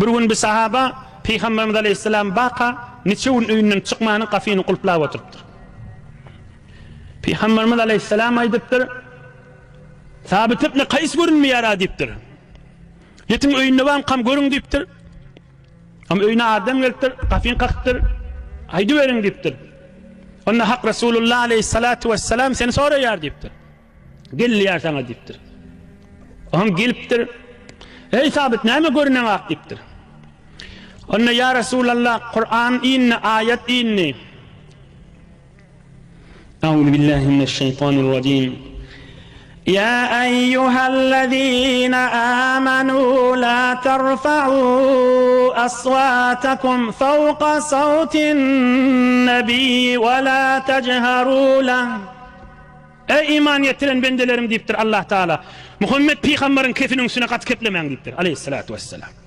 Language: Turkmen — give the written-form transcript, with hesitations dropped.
Bir gün bir sahaba Pygamberimiz aleýhissalam baka niçe gün öýünden çykmany gapyny gulplap oturypdyr. Pygamberimiz aleýhissalam aýdypdyr, Sabit ibn Kaýs görünmeýär-a diýipdir. Ýetiň öýünde barmkam görüň diýipdir. Am öýüne adam gelipdir, gapyny kakypdyr. Aýdyberiň diýipdir. Onda Hak Resulullah aleýhissalatu wessalam seni soraýar diýipdir. Gel diýýär saňa diýipdir. Oňam gelipdir. Eý Sabit näme görüneňak diýipdir. Onda ýa Resulallah Kur'an indi, aýat indi. Euzu billahi mineşşeýtanirrajim. Ýa eýýuhellezine amanu la terfa'u aswatakum fawqa sawtin nebi we la tejheru leh. Eý, iman getiren bendelerim diýipdir Allah Tagala, Muhammet pygamberiň kefiniň üstüne gaty keplemäň diýipdir, aleýhissalatu wessalam.